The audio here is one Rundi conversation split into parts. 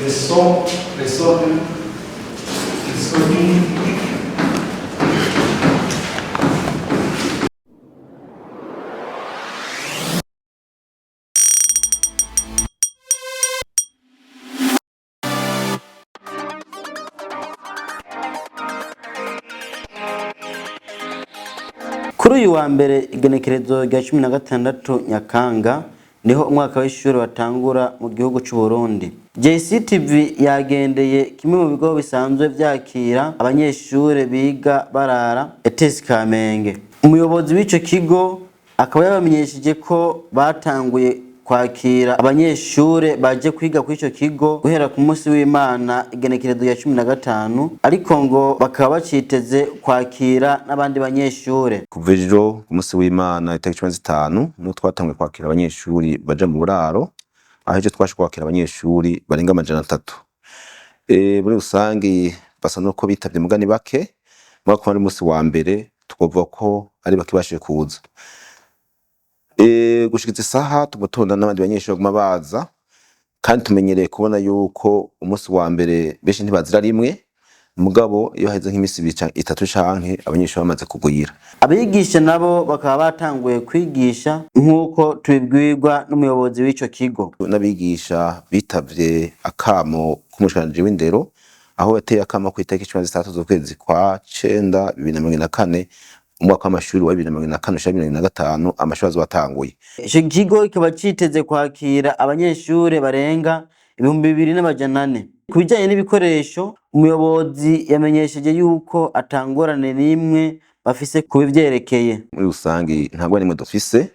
Leçon, leçon 1, leçon 1. Kuri uyu wa mbere, igenekerezo rya 16 Nyakanga, niho umwaka w'ishuri watangura mu gihugu c'u Burundi. JCTV yagendeye kimwe mu bigo bisanzwe vyakira abanyeshure biga barara, ETS Kamenge. Umuyobozi w'ico kigo akaba yabamenyesheje ko batanguye kwakira abanyeshure baje kwiga kuri ico kigo guhera ku munsi w'Imana, igenekerezo rya 15, ariko ngo bakaba baciteze kwakira n'abandi banyeshure. Kuva ejo ku munsi w'Imana itariki 15 niho twatanguye kwakira abanyeshuri baja mu buraro, aho ejo twashe kwakira abanyeshuri barenga 300. Muri rusangi basa nuko bitavye mugani bake, mugabo kuba ari umunsi wa mbere twovuga ko ari bake bashoboye kuza. Gushikiza isaha tuguma tubona n'abandi banyeshuri baguma baza, kandi tumenyereye kubona yuko umunsi wa mbere benshi ntibazira rimwe, mugabo iyo haheze nk'imisi ibiri itatu canke abanyeshuri bamaze kugwira. Abigisha nabo bakaba batanguye kwigisha nk'uko tubibwirwa n'umuyobozi w'ico kigo. N'abigisha bitavye akamo k'umushikiranganji w'indero, aho yateye akamo kw'itariki 16 z'ukwezi kwa cenda 2024, umwaka w'amashuri wa 2024 ushira 2025 amashuri azoba atanguye. Ico kigo kikaba citeze kwakira abanyeshure barenga 2400. Ku bijanye n'ibikoresho, umuyobozi yamenyesheje yuko ata ngorane n'imwe bafise ku bivyerekeye. Muri rusangi nta ngorane n'imwe dufise,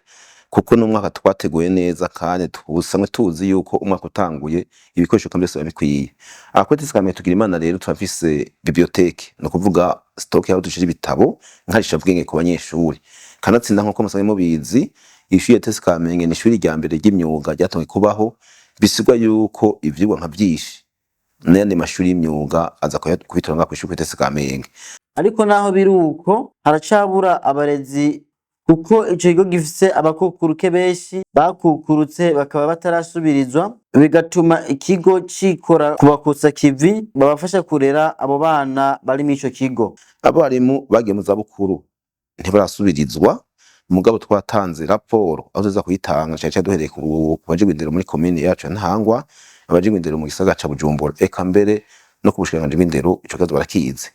kuko n'umwaka twateguye neza kandi tusanzwe tuzi yuko umwaka utanguye ibikoresho kandi byose biba bikwiye. Aha kuri ETS Kamenge tugira Imana rero turafise bibliothèque, ni ukuvuga stock y'aho dushira ibitabo nkarishabwenge ku banyeshuri. Kanatsinda nkuko musanzwe mubizi, ishuri ETS Kamenge ni ishuri rya mbere ry'imyuga ryatanguye kubaho, bisigwa yuko ivyigwa nka vyinshi n'ayandi mashuri y'imyuga aza kubitora ngaha kw'ishuri ETS Kamenge. Ariko naho biri uko, haracabura abarezi, kuko ico kigo gifise abakukuruke benshi bakukurutse bakaba batarasubirizwa, bigatuma ikigo cikora kubakutsa kivi babafasha kurera abo bana bari mw'ico kigo. Abarimu bagiye mu zabukuru ntibarasubirizwa, mugabo twatanze raporo aho tuza kuyitanga cane cane duhereye ku bajejwe indero muri komine yacu ya Ntahangwa, abajejwe indero mu gisagara ca Bujumbura, eka mbere no ku bushikiranganji bw'indero ico kibazo barakizi.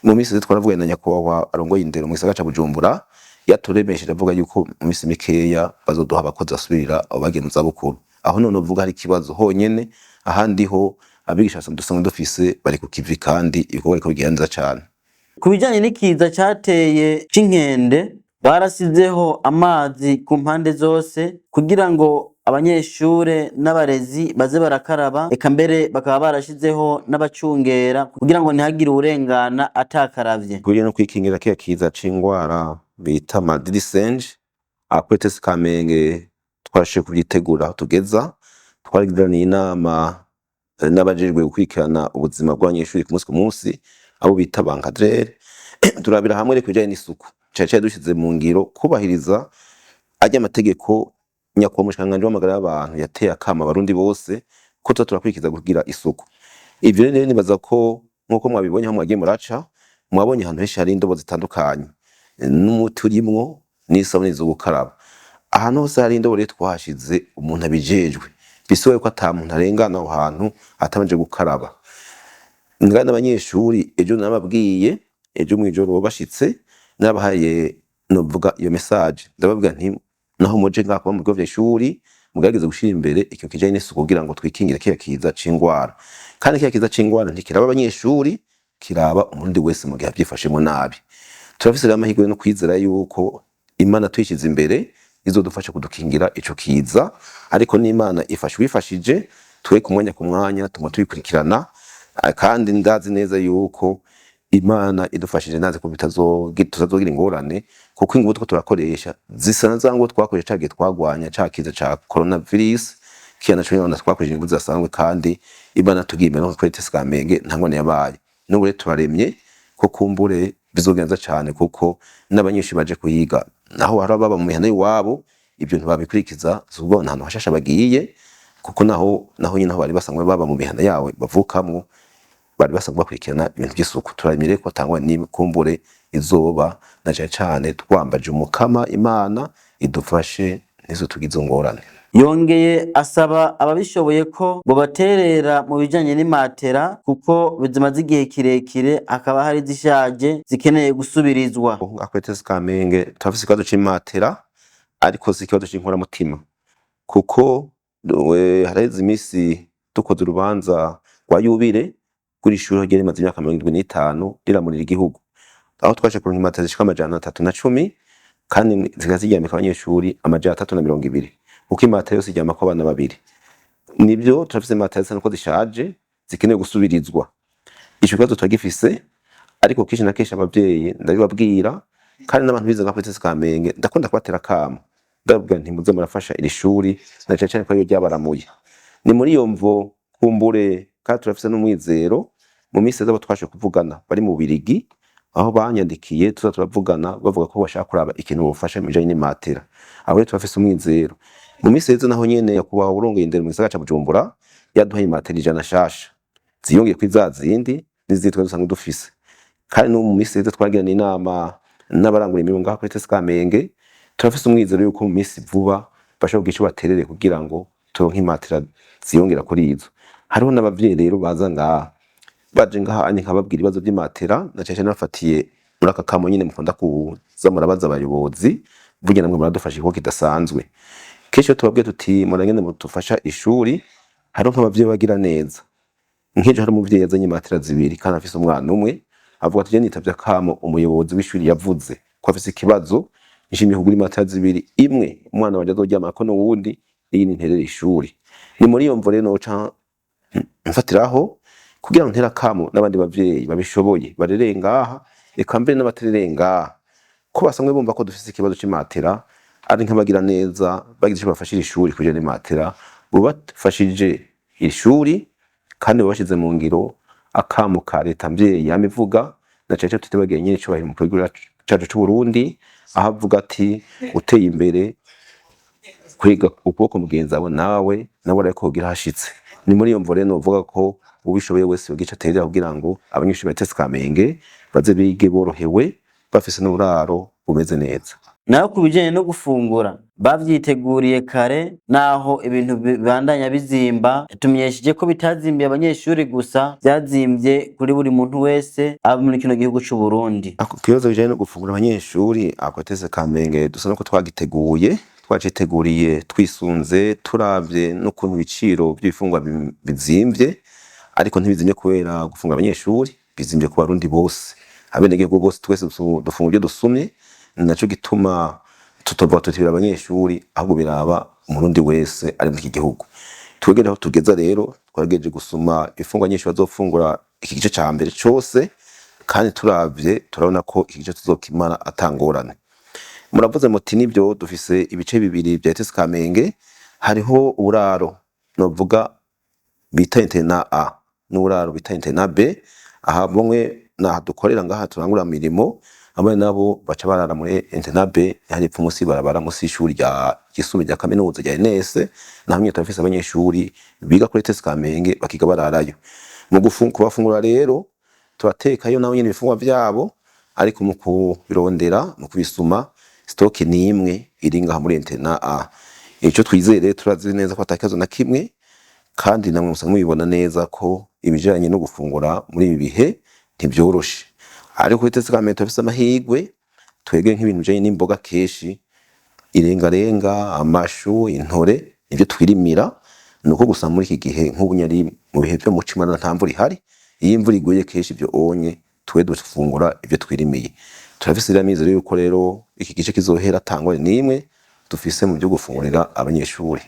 Mu minsi iheze twaravuganye na nyakubahwa arongoye indero mu gisagara ca Bujumbura, yaturemesheje avuga yuko mu minsi mikeya bazoduha abakozi basubirira abo bagiye mu zabukuru. Aho none uvuga hari ikibazo honyene, ahandi ho abigisha dusanzwe dufise bari ku kivi kandi ibikorwa biriko bigenda neza cane. Ku bijanye n'ikiza cateye c'inkende, barasizeho amazi ku mpande zose kugira ngo abanyeshure n'abarezi baze barakaraba, eka mbere bakaba barashizeho n'abacungera kugira ngo ntihagire uwurengana atakaravye. Kubijanye no kwikingira kiya kiza c'ingwara bita maladie du singe, aha kuri ETS Kamenge twarashoboye kuvyitegura aho tugeza, twaragiraniye inama n'abajejwe gukurikirana ubuzima bw'abanyeshuri ku munsi ku munsi, abo bita ba encadreur, turabira hamwe rero kubijanye n'isuku, cane cane dushize mu ngiro kubahiriza arya amategeko nyakubahwa umushikiranganji w'amagara y'abantu yateye akamo abarundi bose ko tuza turakurikiza kugira isuku. Ivyo rero nibaza ko nkuko mwabibonye aho mwagiye muraca, mwabonye ahantu henshi hari indobo zitandukanye n'umuti urimwo n'isabuni zo gukaraba. Ahantu hose hari indobo rero twahashize umuntu abijejwe, bisigura ko ata muntu arengana aho hantu atabanje gukaraba. Ngana n'abanyeshuri ejo nababwiye, ejo mw'ijoro bashitse nabahaye novuga iyo message, ndababwira nti naho muje ngaha kuba mu bigo vy'ishuri mugerageze gushira imbere ikintu kijanye n'isuku kugira ngo twikingire kiya kiza c'ingwara. Kandi kiya kiza c'ingwara ntikiraba abanyeshuri, kiraba umurundi wese mu gihe avyifashemwo nabi. Turafise rero amahirwe no kwizera yuko Imana tuyishize imbere izodufasha kudukingira ico kiza, ariko n'Imana ifasha uwifashije, twe ku mwanya ku mwanya tuguma tubikurikirana, kandi ndazi neza yuko Imana idufashije ndazi ko tutazogira ingorane, kuko inguvu turiko turakoresha zisa na za nguvu twakoresha ca gihe twagwanya ca kiza ca coronavirus, kiya naco nyene twakoresheje inguvu zidasanzwe, kandi Imana tugiye imbere no kuri ETS Kamenge nta ngorane yabaye. N'ubu rero turaremye ko kumbure bizogenda neza cane, kuko n'abanyeshuri baje kuhiga naho hari ababa mu mihana y'iwabo ibyo ntibabikurikiza, si ukuvuga ngo nta hantu hashasha bagiye. Kuko naho nyine aho bari basanzwe baba mu mihana yawe bavukamwo, bari basanzwe bakurikirana ibintu by'isuku. Turaremire ko atangwa n'ikumbure izoba, na cane cane twambaje Umukama Imana idufashe ntizo tugize ngorane. Yongeye asaba ababishoboye ko bobaterera mu bijanye n'imatera, kuko zimaze igihe kirekire, hakaba hari zishaje zikeneye gusubirizwa. Ngaha ETS Kamenge turafise ikibazo c'imatera, ariko si ikibazo c'inkoramutima, kuko haraheze imisi dukoze urubanza rwa yubile rw'iri shure ryari rimaze imyaka 75 riramurira igihugu, aho twaje kuronka imatera zishika 310, kandi zikaba ziryamika abanyeshuri 320, kuko imatera yose iryamako abana babiri. Nibyo, turafise imatera zisa nuko zishaje, zikeneye gusubirizwa. Ico kibazo turagifise, ariko kenshi na kenshi abavyeyi ndabibabwira, kandi n'abantu bize ngaha kuri ETS Kamenge ndakunda kubatera akamo, ndababwira nti: "Muze murafasha iri shuri, na cane cane ko ariyo ryabaramuye." Ni muri iyo mvo kumbure, kandi turafise n'umwizero. Mu minsi iza, abo twashoboye kuvugana bari mu Bubirigi, aho banyandikiye tuza turavugana, bavuga ko bashaka kuraba ikintu bofasha mu bijanye n'imatera. Aho rero turafise umwizero. Mu minsi iheze naho nyene, nyakubahwa urongoye indero mu gisagara ca Bujumbura yaduhaye imatera 100 nshasha ziyongeye kuri za zindi n'izindi twari dusanzwe dufise. Kandi no mu minsi iheze twagiranye inama n'abarangura imirimo ngaha kuri ETS Kamenge. Turafise umwizero yuko mu minsi vuba bashobora kugira ico baterereye kugira ngo turonke imatera ziyongera kuri izo. Hariho n'abavyeyi rero baza ngaha, baje ngaha anye nkababwira ibibazo vy'imatera, na cane cane bafatiye muri aka kamo nyene mukunda kuza murabaza abayobozi, burya namwe muradufasha igikorwa kidasanzwe. Kenshi iyo tubabwiye tuti: "Murangene mudufasha ishuri", hariho nk'abavyeyi bagira neza. Nk'ejo hari umuvyeyi yazanye imatera zibiri kandi afise umwana umwe, avuga ati: "Je nitavye akamo umuyobozi w'ishuri yavuze ko afise ikibazo, nshimye kugura imatera zibiri, imwe umwana wanje azoryamako n'uwundi, iyindi nterere ishuri." Ni muri iyo mvo rero noca mfatiraho kugira ngo ntere akamo n'abandi bavyeyi babishoboye barereye ngaha, eka mbere n'abaterereye ngaha, ko basanzwe bumva ko dufise ikibazo c'imatera, ari nk'abagira neza bagize ico bafashira ishuri kuja n'imatera, bubafashije ishuri kandi babashize mu ngiro akamo ka leta mvyeyi yama ivuga, na cane cane tutibagiye nyene icubahiro umukuru w'igihugu cacu c'Uburundi, aho avuga ati: "Uteye imbere kwiga ukuboko mugenzi wawe, nawe ariko kugira hashitse." Ni muri iyo mvo rero novuga ko ubishoboye wese yogira ico aterera kugira ngo abanyeshuri ba ETS Kamenge baze bige borohewe, bafise n'uburaro bumeze neza. Naho ku bijanye no gufungura, bavyiteguriye kare, naho ibintu bibandanya bizimba. Tumenyesheje ko bitazimbiye abanyeshuri gusa, vyazimvye kuri buri muntu wese aba muri kino gihugu c'u Burundi. Ako kibazo bijanye no gufungura abanyeshuri ako ETS Kamenge dusa nuko twagiteguye, twaciteguriye twisunze, turavye n'ukuntu ibiciro vy'ibifungurwa bizimvye, ariko ntibizimvye kubera gufungura abanyeshuri, bizimvye ku Barundi bose, abenegihugu bose. Twese dufungura ivyo dusumye. Ni naco gituma tutovuga tuti biraba abanyeshuri, ahubwo biraba Umurundi wese ari muri iki gihugu. Twegere aho tugeza rero, twagerageje gusuma ibifungurwa abanyeshuri bazofungura iki gice ca mbere cose, kandi turavye turabona ko iki gice tuzokimara ata ngorane. Muravuze muti nibyo, dufise ibice bibiri vya ETS Kamenge. Hariho uburaro novuga bita internat A n'uburaro bita internat B. Aha bumwe naha dukorera ngaha turangura mirimo, abandi nabo baca barara muri internat B, hari epfo musi barabara, musi y'ishuri rya ryisumbuye rya kaminuza rya ENS. Naho nyene turafise abanyeshuri biga kuri ETS Kamenge bakiga bararayo. Mu kubafungura rero, turatekayo nabo nyene ibifungurwa vyabo, ariko mu kubirondera, mu kubisuma, stock ni imwe iri ngaha muri internat A. Ico twizeye, turazi neza ko atakibazo na kimwe, kandi namwe musanzwe mubibona neza ko ibijanye no gufungura muri ibi bihe ntivyoroshe. Ariko kuri ETS Kamenge turafise amahirwe. Twebwe nk'ibintu bijanye n'imboga, kenshi irengarenga, amashu, intore, nivyo twirimira. Nuko gusa muri iki gihe nk'ubu nyari mu bihe vyo mu cimana nta mvura ihari. Iyo imvura iguye kenshi ivyo onye twe dufungura ivyo twirimiye. Turafise rero amizero yuko rero iki gice kizohera ata ngorane n'imwe dufise mu vyo gufungurira abanyeshuri.